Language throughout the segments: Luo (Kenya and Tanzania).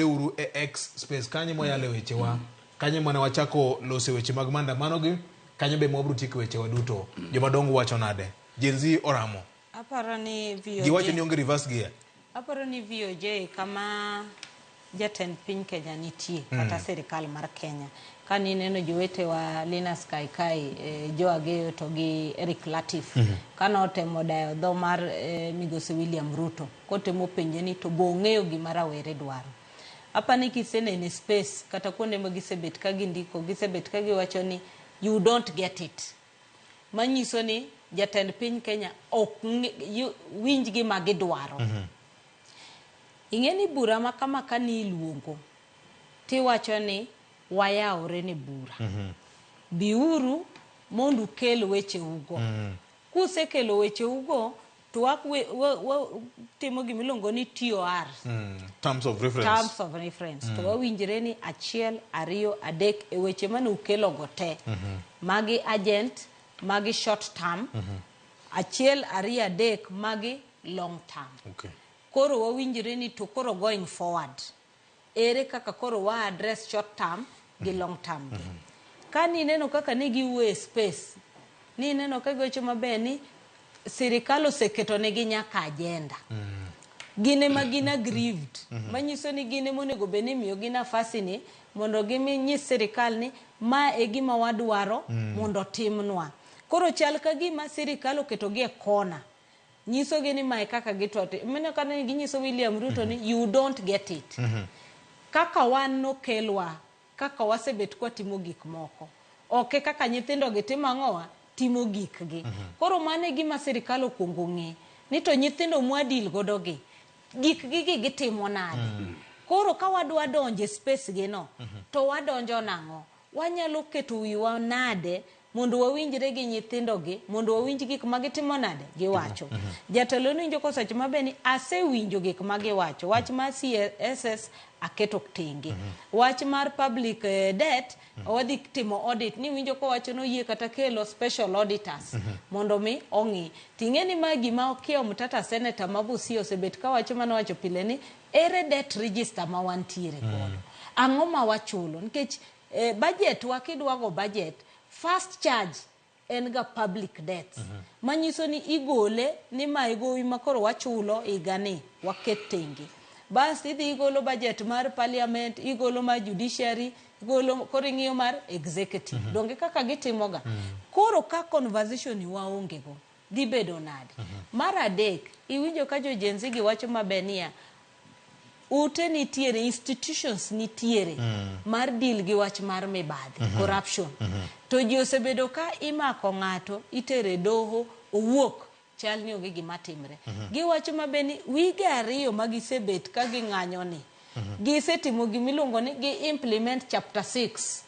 Uru e X space kanyo mwayale wechewa kanyo mane wachako lose weche mag maandamano gi kanyo be mwabro tieko wechewa duto. Jomadongo wacho nade? Gen Z oramo. Aparo ni VOJ Giwacho ni onge reverse gear. Aparo ni VOJ kama jatend piny Kenya nitie kata sirikal mar Kenya. Kane ineno jowetewa Linus Kaikai, Joe Ageyo to gi Eric Latif kane otemo dayo dho mar migosi William Ruto kotemo penje ni to be ong'eyo gima rawere dwaro. Apani kiseneno e space kata kuonde ma gisebet ka gindiko gisebet ka giwacho ni you don't get it. Manyiso ni jatend piny Kenya ok winj gima gidwaro. Ing'e ni bura ma kama ka ni iluongo tiwacho ni wayawre ne bura. Biuru mondo ukel wecheugo. Kusekelo wecheugo to watimo gima iluongo ni TOR. Terms of reference. Terms of reference. To wawinjre ni achiel, ariyo, adek e weche mane ukelogo te. Magi urgent, magi short term. Achiel, ariyo, adek, magi long term. Koro wawinjre ni to koro going forward. Ere kaka koro wa address short term gi long term gi. Ka nineno kaka ne giwuoyo e space, nineno ka giwacho maber ni sirikal oseketo negi nyaka agenda. Gin ema gin aggrieved. Manyiso ni gin ema onego bed ni imiyogi nafasi ni mondo ginyis sirikal ni ma e gima wadwaro mondo otimnwa. Koro chal ka gima sirikal oketogi e kona. Nyisogi ni mae kaka gitwa to mineno ka ne ginyiso William Ruto ni you don't get it. Kaka wan nokelwa, kaka wasebet kwatimo gik moko. Ok e kaka nyithindo gi timo ang'owa, timo gikgi. Koro mano e gima sirikal okwongo ong'e ni to nyithindo mwa deal godo gi, gikgi gi gitimo nade. Koro ka wadwa donjo e space gi no, to wadonjo nang'o? Wanyalo keto wiwa nade mondo wawinjre gi nyithindogi mondo wawinj gik ma gitimo nade giwacho. Jatelo ni kosewacho maber ni asewinjo gik ma giwacho. Wach mar CSS aketo tenge. Wach mar public debt wadhi timo audit ni winjo kowacho ni oyie kata kelo special auditors mondo mi ong'i. Ting'e ni ma gima Okiya Omtata senator ma Busia osebet kawacho manowacho pile ni ere debt register ma wantiere godo. Ang'o ma wachulo nikech budget wa kidwa go budget first charge en ga public debts. Manyiso ni igole ni mae gowi ma koro wachulo higa ni waket tenge. Bas idhi igolo budget mar parliament, igolo mar judiciary, igolo koro ing'iyo mar executive. Donge kaka gitimoga. Koro ka conversation ni waonge go, dhi bedo nade? Mar adek, iwinjo ka jo Gen Z gi wacho maber niya, ute nitiere, institutions nitiere mar deal gi wach mar mibadhi, corruption. To ji osebedo ka imako ng'ato, itere doho, owuok, chal ni onge gima timre. Giwacho maber ni wige ariyo ma gisebet ka ging'anyo ni, gisetimo gimiluongo ni gi implement chapter 6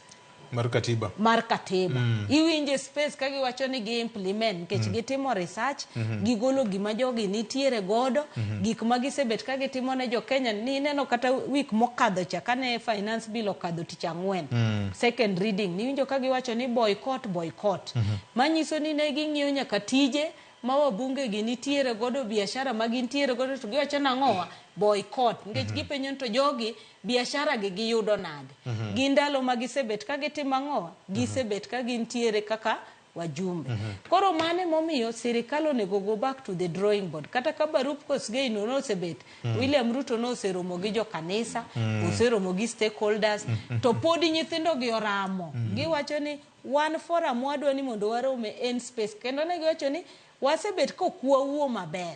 mar katiba. Mar katiba. Iwinje space ka giwacho ni gi implement nikech gitimo research, gigolo gima jogi nitiere godo, gik ma gisebet ka gitimo ne jo Kenya. Ni ineno kata week mokadho cha kane finance bill okadho tich ang'wen, second reading, niwinjo ka giwacho ni boycott, boycott. Manyiso ni ne ging'iyo nyaka tije ma wabunge gi nitiere godo, biashara ma gintiere godo, to giwacho nang'owa boycott nikech gipenjo ni to jogi biashara gi giyudo nade. Gi ndalo ma gisebet ka gitimo ang'owa, gisebet ka gintiere kaka wajumbe. Koro mano emomiyo sirikal onego go back to the drawing board. Kata ka barup Kosgei no nosebet, William Ruto noseromo gi jo kanisa, oseromo gi stakeholders, to podi nyithindo gi oramo. Giwacho ni wan forum wadwa ni mondo warome en space. Kendo ne giwacho ni wasebet kok wawuo maber.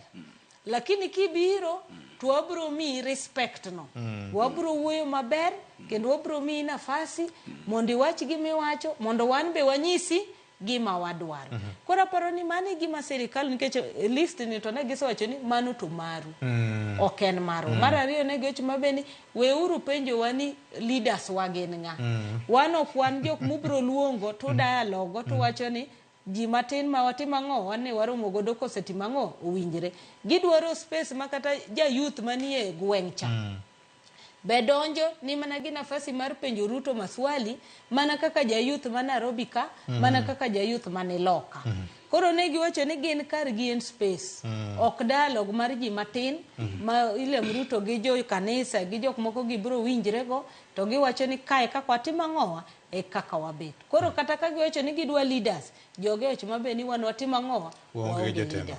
Lakini kibiro to wabro miyi respect no. Wabro wuoyo maber kendo wabro miyi nafasi mondo iwach gima iwacho mondo wan be wanyisi gima wadwaro. Koro aparo ni mano e gima sirikal nikech list ni to ne gisewacho ni mano to maru. Ok en marwa. Mar ariyo ne giwacho maber ni weuru penjowa ni leaders wa gin ng'a. Wan ok wan jok mubro luongo to dialogue to wacho ni ji matin ma watimo ang'o wan ne waromo godo kosetimo ang'o owinjre. Gidwaro space ma kata ja youth manie gweng' cha. Be donjo ni mana gi nafasi mar penjo Ruto maswali mana kaka ja youth ma Nairobi ka, mana kaka ja youth mani loka. Koro ne giwacho ni gin kargi en space. Ok dialogue mar ji matin ma William Ruto gi jo kanisa gi jok moko gibiro winjre go to giwacho ni kae kaka watimo ang'owa e kaka wabet. Koro kata ka giwacho ni gidwa leaders, jogi owacho maber ni wan watimo ang'owa Waonge gi jotelo. leader.